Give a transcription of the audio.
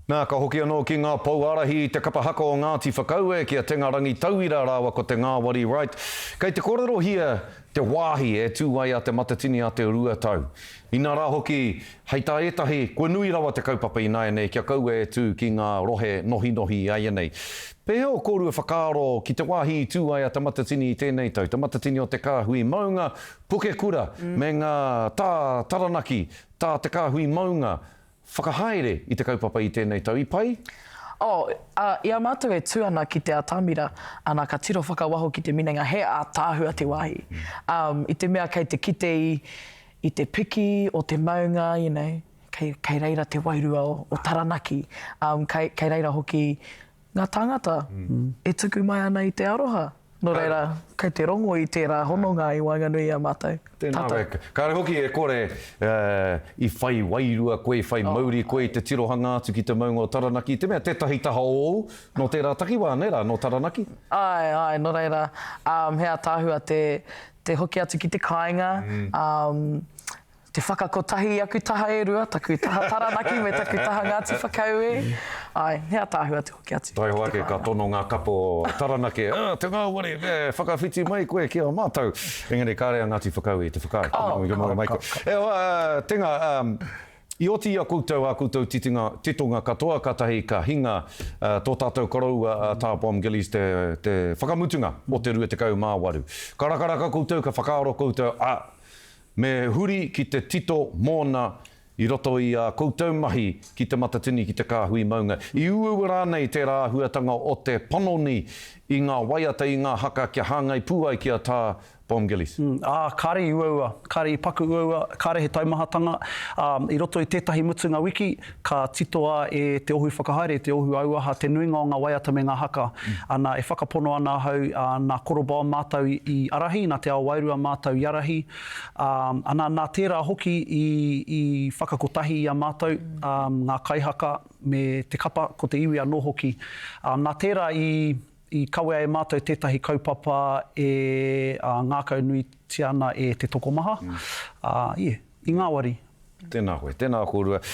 Nā, ka hoki anō ki ngā pou ārahi i te kapa haka o Ngāti Whakaue, ki a Tenga Rangitauira rāua ko Te Ngāwari Wright. Kei te kōrerohia te wāhi e tū ai a Te Matatini a te Ruatau. Inā rā hoki, hei tā ētahi, kua nui rawa te kaupapa ināianei kia kaua e tū ki ngā rohe nohinohi iaianei. Pēhea ō kōrua whakaaro ki te wāhi i tū ai a Te Matatini i tēnei tau, Te Matatini o Te Kāhui Maunga, Pukekura, me ngā tā Taranaki, tā Te Kāhui Maunga, Whakahaere i te kaupapa i tēnei tau i pai? Oh, ā, i a mātou e tū ana ki te atamira, ana ka tiro whakawaho ki te minenga, he ātaahua te wāhi. Um, i te mea kei te kite i, i te piki o te maunga, you know, kei, kei reira te wairua o, o Taranaki, um, kei, kei reira hoki ngā tāngata e tuku mai ana i te aroha. Nō reira, kei te rongo i tērā hononga i waenganui i a mātou. Tēnā koe. Kāre hoki e kore i whai wairua koe, i whai mauri koe i te tirohanga atu ki te maunga o Taranaki, i te mea tētahi taha ōu nō tērā takiwā, nē rā, nō Taranaki? Āe, āe, nō reira, he ātaahua te, te hoki atu ki te kāinga, Te whakakotahi i aku taha e rua, taku taha Taranaki me taku taha Ngāti Whakaue. Āe, he ataahua te hoki atu. Taihoa ake ka tono ngā kapo Taranaki, Ah, te ngāwari, e, whakawhiti mai koe ki a mātou. Engari kāre a Ngāti Whakaue i te whakaae. Oh, ka, ka, ka. E hoa, Tenga, um, i oti i a koutou ā koutou titinga, titonga katoa, katahi ka hinga uh, tō tātou koroua a Tā Bom Gillies te, te whakamutunga o te 28. Ka rakaraka koutou, ka whakaaro koutou, ah, Me huri ki te tito mōna i roto i ā koutou mahi ki Te Matatini ki Te Kāhui Maunga. I uaua rānei tērā āhuatanga o te panoni i ngā waiata, i ngā haka kia hāngai pū ai ki a Tā Bom Gillies? Ā, kāre i uaua, kāre i paku uaua, kāre he taumahatanga. Ā, i roto i tētahi mutunga wiki, ka titoa e te ohu whakahaere, e te ohu auaha, te nuinga o ngā waiata me ngā haka. Ana, e whakapono ana ahau, ā, nā Koroboa mātou i arahi, nā Te Ao Wairua mātou i arahi, ā, ana, nā tērā hoki i, i whakakotahi i a mātou, ā, ngā kaihaka me te kapa, ko te iwi anō hoki. Ā, nā tērā i, i kawea e mātou tētahi kaupapa e, ā, ngākaunuitia ana e te tokomaha, ā, ie, i ngāwari. Tēnā koe, tēnā kōrua.